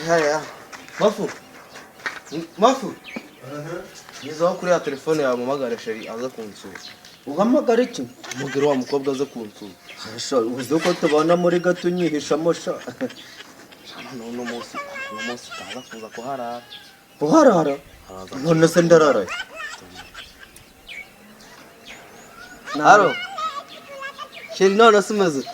Haya. Mafu. Mafu. Nizaho kuri ya telefone yawe mpamagare chéri aze kunsura. Uhamagara iki? Mubwire wa mukobwa aze kunsura. Sha, uzi ko tubana muri gato unyihishamo sha. Uno munsi utaza kuza kuharara. Uharara? Haraza. None se ndararaye? Allô? Chéri, none se umeze ute?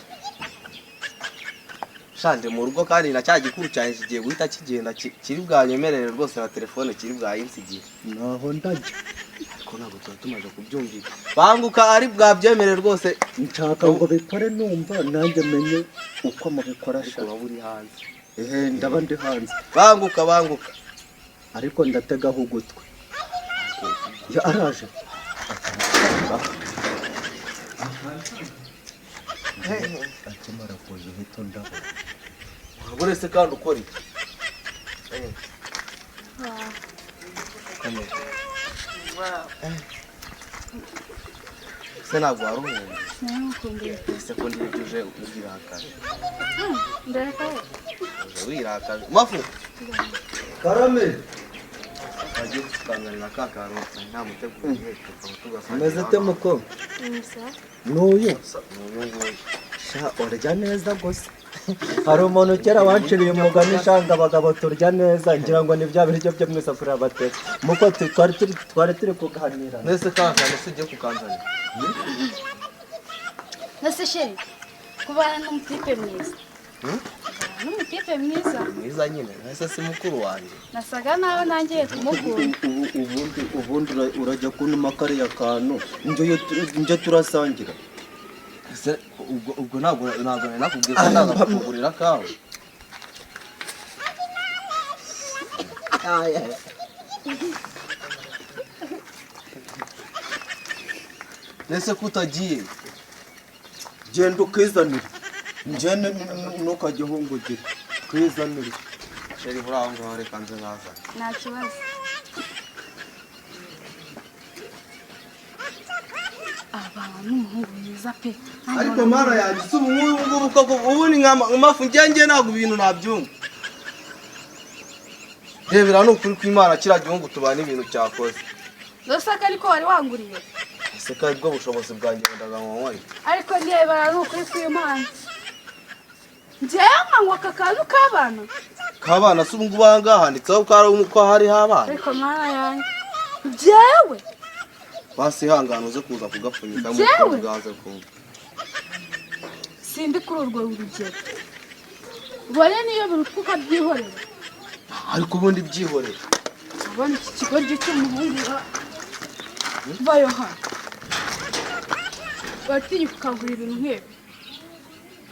Sha, ndi mu rugo kandi na cya gikuru cyanjye kigiye guhita kigenda, kiri bwanyemerere rwose na telefone kiri bwayinsigiye. Naho ndajya. Ariko ntabwo tuba tumaze kubyumvika. Banguka, ari bwabyemerere rwose. Nshaka ngo bikore numva nanjye menye uko mubikora. Ariko Sha. uraba uri hanze. Ehe, ndaba ndi hanze. Banguka, banguka. Ariko ndategaho ugutwi. Ya, araje. Akimara kuza uhita ndabona. Urabona se kandi ukora iki? Komera. Se ntabwo wari umuntu? Namukumbuye. Ese ko ndibyo uje ubwirakaje? Ndarakaye? Uje wirakaje. Mafu. Karame. Wagiye kutukanzanira ka kantu nta muteguro, tukaba tugasangira. Umeze ute, muko? Musa. N'uyu? Ni uyu nguyu. Sha, urya neza gusa. Hari umuntu kera wanciriye umugani shanga abagabo turya neza, ngira ngo ni bya biryo byo mu isafuriya bateka. Muko, twari turi kuganira. Mbese ka kantu se ugiye kukanzanira? Nase chéri, kubana n'umutipe mwiza. Kubana n'umutipe mwiza. Mwiza nyine, ese si mukuru wanjye? Nasaga naho nangiye kumukunda. Ubundi urajya kuntuma kariya kantu, njye turasangira. Ese ubwo ntabwo nari nakubwiye ko ndaza kukugurira kawe? Ese ko utagiye? Genda ukizanire, njye ntukajye uhungugira, twizanire. Chéri, uri aho ngaho, reka nze nkazane. Nta kibazo. Abantu n'umuhungu mwiza pe. Ariko mara yanjye, si ubu ngubu ngubu koko ubu ni nka mafu njye ntabwo ibintu nabyumva. Rebera, ni ukuri kw'Imana, kiriya gihugu tubana ibintu cyakoze. Dosaka, ariko wari wanguriye. Ese ko aribwo bushobozi bwanjye, wendaga nkonkoye? Ariko ndebera, ni ukuri kw'Imana, njyewe nkanywa aka kantu k'abana. K'abana se? Ubu ngubu aha ngaha handitseho ko hari ko hariho abana? Ariko mana yanjye, njyewe Basi ihangane uze kuza kugapfunyika mu Njyewe? bwaze kumva. Sindi kuri urwo rugero, ubone niyo birutwa ukabyihorera. Ariko ubundi byihorere. Ubona iki kigoryi cy'umuhungu vayo hano, uratinyuka ukagura ibintu nk'ibi?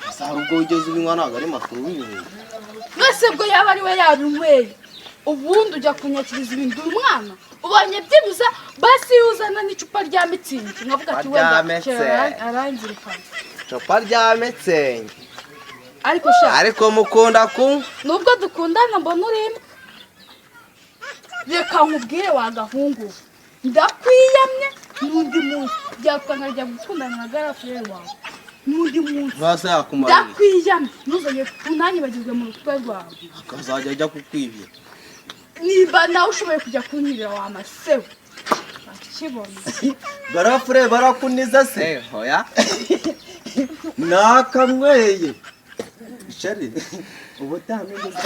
Ese hari ubwo wigeze ubinywa? Ntabwo ari makuru w'ibintu. Mwese bwo yaba ari we yabinyweye, ubundi ujya kunyakiriza ibintu umwana ubonye byibuze, basi iyo uzana n'icupa rya Mützig nkavuga ati wenda Ryametse. kera arangirikana. Icupa rya Mützig. Ariko sha, Ariko mukunda kunywa. Nubwo dukundana mbona uri imbwa. Reka nkubwire wa gahungu, ndakwiyamye. N'undi munsi byakanga rya gukundana na grand frère wawe, n'undi munsi. Ntase yakumarira. Ndakwiyamye, ntuzongere unanyibagirwe mu rutwe rwawe. Akazajya ajya kukwibira. Niba nawe ushoboye kujya kunyirira wa masewe akibona. Grand frère barakuniza se? Eh, hoya. Nakanyweye, chéri, ubutaha nigeze.